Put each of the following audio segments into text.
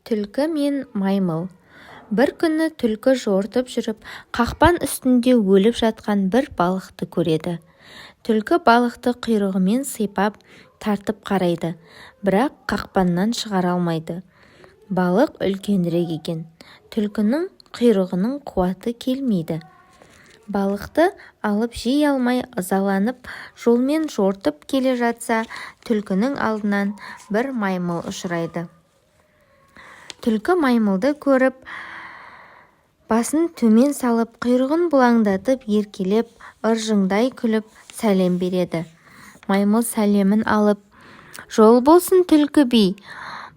Түлкі мен маймыл. Бір күні түлкі жортып жүріп, қақпан үстінде өліп жатқан бір балықты көреді. Түлкі балықты құйрығымен сипап, тартып қарайды, бірақ қақпаннан шығара алмайды. Балық үлкенірек екен, түлкінің құйрығының қуаты келмейді. Балықты алып жей алмай ызаланып, жолмен жортып келе жатса, түлкінің алдынан бір маймыл ұшырайды. Түлкі маймылды көріп, басын төмен салып, құйрығын бұлаңдатып, еркелеп, ыржыңдай күліп сәлем береді. Маймыл сәлемін алып: «Жол болсын, түлкі би!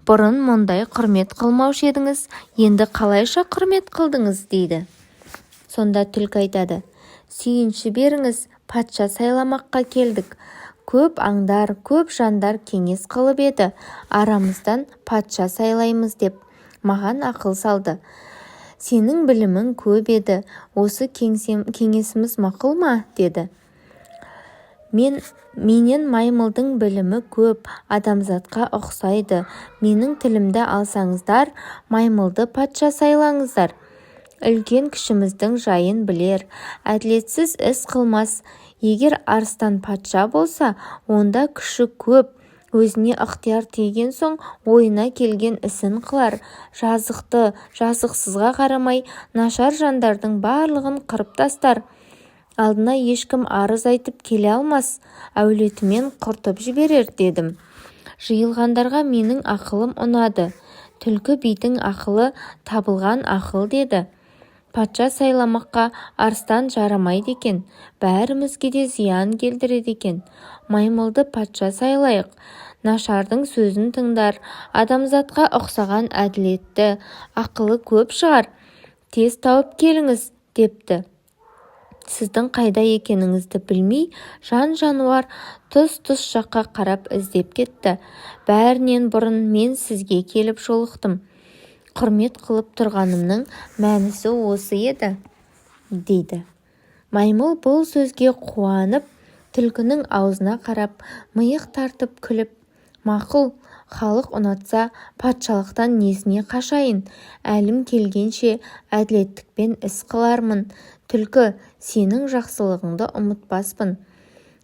Бұрын мұндай құрмет қылмаушы едіңіз, енді қалайша құрмет қылдыңыз?» – дейді. Сонда түлкі айтады: «Сүйінші беріңіз, патша сайламаққа келдік. Көп аңдар, көп жандар кеңес қылып еді, арамыздан патша сайлаймыз деп, маған ақыл салды. Сенің білімің көп еді, осы кеңесіміз мақұл ма?» – деді. Менен маймылдың білімі көп, адамзатқа ұқсайды. Менің тілімді алсаңыздар, маймылды патша сайлаңыздар. Үлкен-кішіміздің жайын білер, әділетсіз іс қылмас. Егер арыстан патша болса, онда күші көп, өзіне ықтияр тиген соң ойына келген ісін қылар, жазықты, жазықсызға қарамай, нашар жандардың барлығын қырып тастар. Алдына ешкім арыз айтып келе алмас, әулетімен құртып жіберер», – дедім. Жиылғандарға менің ақылым ұнады. «Түлкі бидің ақылы табылған ақыл», – деді. «Патша сайламаққа арыстан жарамайды екен, бәрімізге де зиян келтіреді екен. Маймылды патша сайлайық. Нашардың сөзін тыңдар, адамзатқа ұқсаған әділетті, ақылы көп шығар. Тез тауып келіңіз», – депті. «Сіздің қайда екеніңізді білмей, жан-жануар тұс-тұс жаққа қарап іздеп кетті. Бәрінен бұрын мен сізге келіп жолықтым. Құрмет қылып тұрғанымның мәнісі осы еді», – дейді. Маймыл бұл сөзге қуанып, түлкінің аузына қарап, миық тартып күліп: «Мақұл, халық ұнатса, патшалықтан несіне қашайын? Әлім келгенше әділеттікпен іс қылармын. Түлкі, сенің жақсылығыңды ұмытпаспын.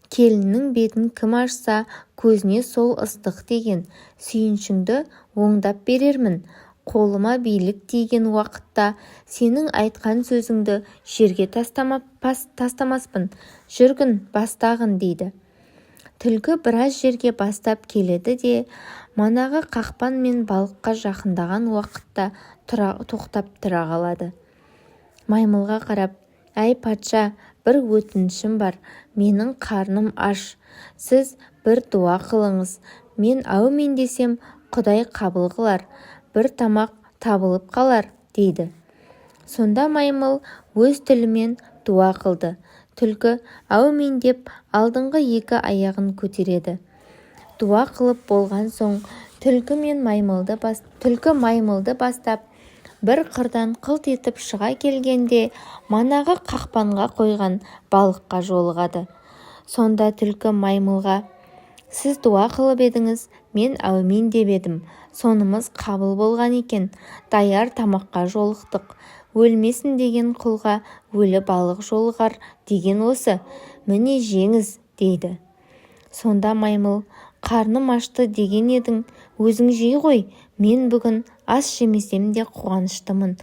Келіннің бетін кім ашса, көзіне сол ыстық деген. Сүйіншіңді оңдап берермін. Қолыма билік тиген уақытта сенің айтқан сөзіңді жерге тастамаспын. Жүргін, бастағын», – дейді. Түлкі біраз жерге бастап келеді де, манағы қақпан мен балыққа жақындаған уақытта тоқтап тұра қалады. Маймылға қарап: «Әй, патша, бір өтінішім бар. Менің қарным аш. Сіз бір дуа қылыңыз. Мен әумин десем, Құдай қабыл қылар, бір тамақ табылып қалар», – дейді. Сонда маймыл өз тілімен дуа қылды. Түлкі әумин деп, алдыңғы екі аяғын көтереді. Дуа қылып болған соң, түлкі маймылды бастап, бір қырдан қылт етіп шыға келгенде, манағы қақпанға қойған балыққа жолығады. Сонда түлкі маймылға: «Сіз дуа қылып едіңіз, мен әумин деп едім, сонымыз қабыл болған екен, даяр тамаққа жолықтық. Өлмесін деген құлға өлі балық жолығар деген осы. Міне, жеңіз», – дейді. Сонда маймыл: «Қарным ашты деген едің, өзің жей ғой. Мен бүгін ас жемесем де қуаныштымын,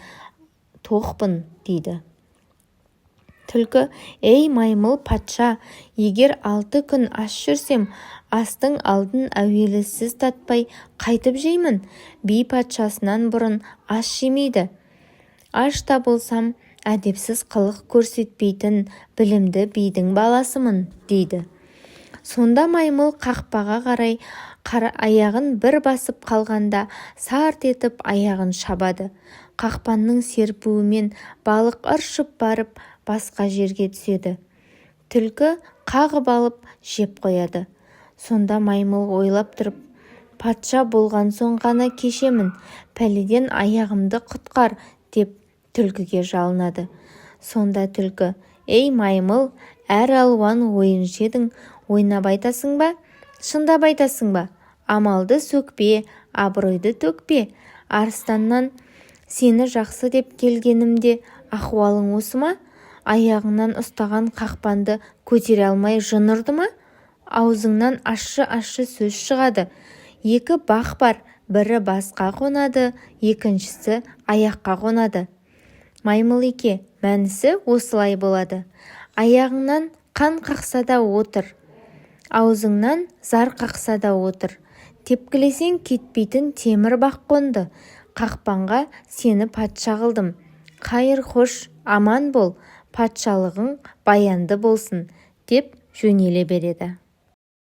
тоқпын», – дейді. Түлкі: «Ей, маймыл патша, егер 6 күн аш жүрсем, астың алдын әуелі сіз татпай қайтіп жеймін? Би патшасынан бұрын ас жемейді. Аш та болсам, әдепсіз қылық көрсетпейтін білімді бидің баласымын», – дейді. Сонда маймыл қақпаға қарай аяғын бір басып қалғанда, сарт етіп аяғын шабады. Қақпанның серпуімен балық ыршып барып басқа жерге түседі. Түлкі қағып алып жеп қояды. Сонда маймыл ойлап тұрып: «Патша болған соң ғана кешемін, пәледен аяғымды құтқар», – деп түлкіге жалынады. Сонда түлкі: «Ей, маймыл, әр алуан ойыншы едің. Ойнап айтасың ба, шындап айтасың ба? Амалды сөкпе, абыройды төкпе. Арыстаннан: «Сені жақсы деп келгенімде, ахуалың осы ма? Аяғыңнан ұстаған қақпанды көтере алмай жын ұрды ма? Аузыңнан ащы-ащы сөз шығады. Екі бақ бар, бірі басқа қонады, екіншісі аяққа қонады. Маймыл-еке, мәнісі осылай болады. Аяғыңнан қан қақса да отыр, аузыңнан зар қақса да отыр. Тепкілесең кетпейтін темір бақ қонды. Қақпанға сені патша қылдым. Қайыр-хош, аман бол, патшалығың баянды болсын», – деп жөнеле береді.